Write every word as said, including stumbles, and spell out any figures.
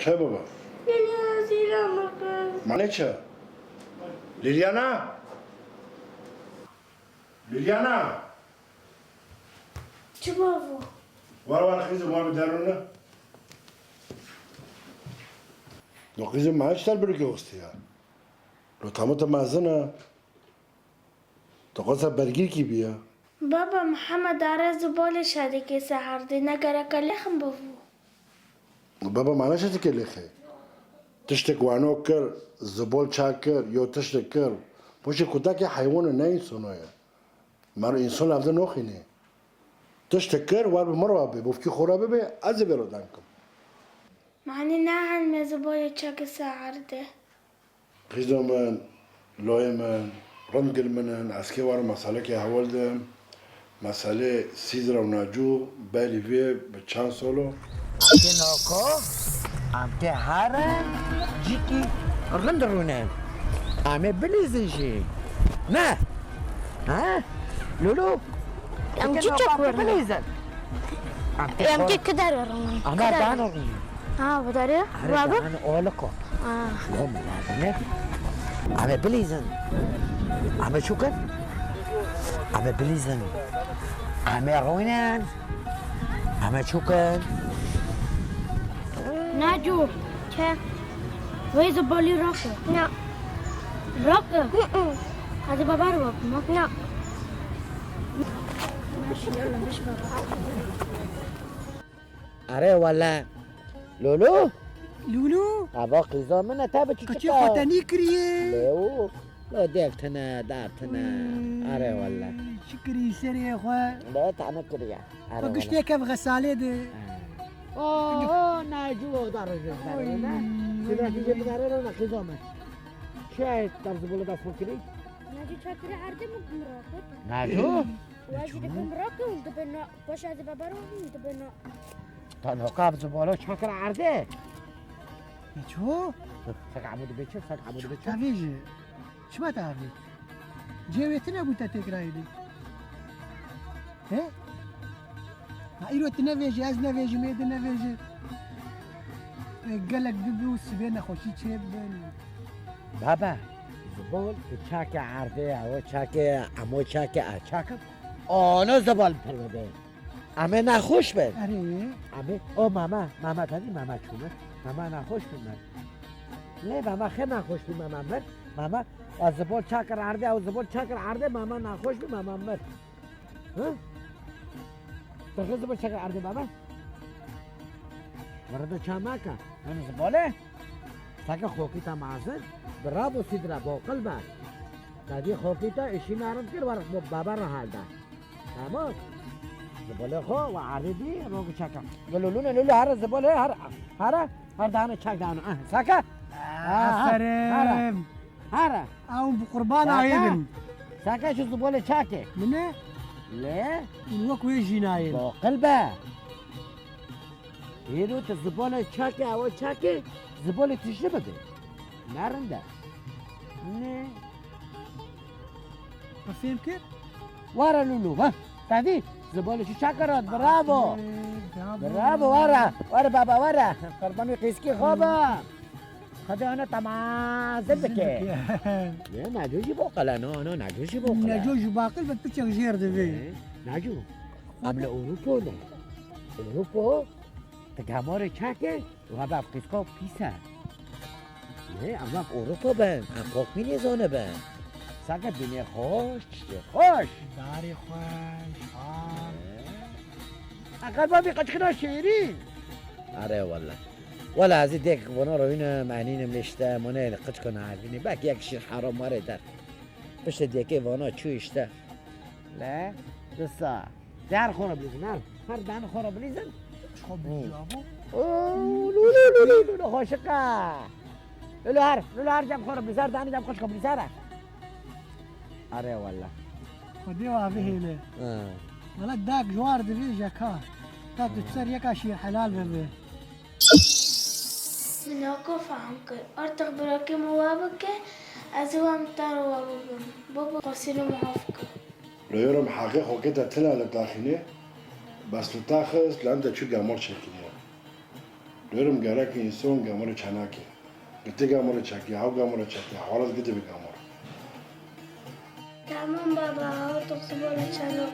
Çi baba? Liliana zîra min kir. Mane çi? Liliana? Liliana? Çi bavo? War war qîzim, war bi derûne. No qîzim, me çi terbirikê westiya? Lo tamata mezin e. Tu qasa bergîrkî bîya. Baba, Mihemed are zibolê şadikê ser erdê, ne gereke lêxim bivû? Baba, me neşe dike lêxê. Tiştek wano kir, zibol çak kir, yo tiştek kir. Poşê kutakê heywan e, ne însono ye. Mero înson ev de noxînê. Tiştek kir, war bi min re bê, bofkî xwe re bibe, ez ê vêro denkim. Manî ne helmê zibolê çak ser erdê. Qîzo min, loyê min, rind gil min in, ez kê war meselekê hewl dim. Meselê Sîzra û Nacû berî vê bi çend solo? Em tê noko, em tê herin, cîkî rind rûnin. Em ê bilîzin jî. Ne? He? Lûlû? Em çi çek werin? Bilîzin. Em tê Em xor- kê ki derê rûnin? Ama Ki derê? Dan rûnin. Ha, bu derê? Erê, Baba? Dan oliko. Ah. Lom lazim e. Em ê bilîzin. Em ê çûkin. Em ê bilîzin. Em ê rûnin. Em ê çûkin. Naco. Çi? Wê zibalî rake. Na. Rake. Hı hı. Hadi baba rake. Na. Erê wele. Lûlû? Lûlû? Eva qîza min e, te bi çi Qeçê çika? Xwe te nîkiriye? Lê û, lo dev tine, dar tine. Hmm, Erê wele. Çi kirî serê xwe? Lê te nekiriye. Erê Xwe wele. Giştê kev xesalê de. Ha. Oo, Nacû oxda rojê Oy, dare ne? Oy, Sida ki oy. Jê bidare ne qîza min. Çi ayet tabzi bolo dest xwe kirî? Nacû çakirî erdê mi bimrakir? Nacû? Wajî dibim rake û dibin na. Paşa ez ê bebero û dibin na. Ta noka bi zibolo çakir erdê. Ne ço? Sek amû dibe çi, sek amû dibe çi? Tavêje. Çima te avêt? Cê wê tine bû te têkirayê de. He? Ha, îro tu nevêjî, ez nevêjim, ê di nevêje. E, gelek bibi û sibê nexweşî çê bibin. Baba, zibol, tu çakê erdê, ew çakê, emo çakê, ev çakê. Ana zibol pir bibe. Em ê nexweş bin. Erê. Em ê, o mama, mama te dî mama çûne. Mama nexweş bin me. Lê mama xê nexweş bin mama mir. Mama, ez zibol çakir erdê, ew zibol çakir erdê, mama nexweş bin mama mir. Hı? Te xê zibol çakir erdê mama? Were de çamaka. Hani zibole? Saka xokî te mazin. Bravo sidra, boqil be. Te dî xokî te işî narin kir, were bo baba re halda. Tamam. Zibole xo ve erdê dî, rogi çaka. Gelo lûne lûle here zibole, here, here, here dane çak dane. Ah, saka. Ah, Aferin. Here. Here. Ew bi qurban Saka. Ayê bin. Saka şu zibole çake. Min e? Le? Wek wê jî nayê. Boqil be. Hêro tu zibole çake, ewa çake, zibole tijî bide. Ne rind e. Ne? Te fêm kir? Were lûlû, va. Te dî? Zibole çi çakirat, bravo. Aferin, bravo. Bravo, were. Were baba, were. Qurbanê qîzkî xwe be. Xwedê ana te mazin bike. Ye, Nacû jî boqil e, no, no, Nacû jî boqil e. Nacû jî baqil be, piçek jêr divê. Ye, Nacû. Em li Ewropa ne. Ewropa, tu gemorê çake, Wada qîzka pîs e. Lê em wek Ewropa bin, em xokmî nêzanibin. Seke dînê xweş, tiştê xweş. Darê xweş, ha. Ee. Eqel babî qeçkina şêrîn. Are wele. Wele ez ê dêk vana rewînim, enînim lê işte, mane li qeçkana evînê. Belkî yek şîr heram were der. Piştê dêkê vana çû işte. Le, disa. Der xwe re bilîzin, her. Her danê xwe re bilîzin. Çi xwe bilîzin, abo? Oo, lû, lû, lû, lû, lû, lû, xweşik e. Lû, lû, her, lû, lû, her cem xwe re bilîz, her danê cem xwe re bilîz, her. Are wele. Xwedê wa bihêle. Ha. Wele dak ji war divê jeka. Ta tu ser yeka şîr helal bibe. Min weke fehm kir. Artix birakê min we bike, ez ê wem te re we bibim. Baba, xwesî li min haf kir. Lo yoro min heqê xwe kete tila li taxînê, bes li taxist, li em de çû gemor çêkiriye. Diyorum gerek insan gemuru çenaki. Gitti gemuru çeki, hav gemuru çeki, halas gitti bir gemuru. Tamam baba, o toksibolu çalo.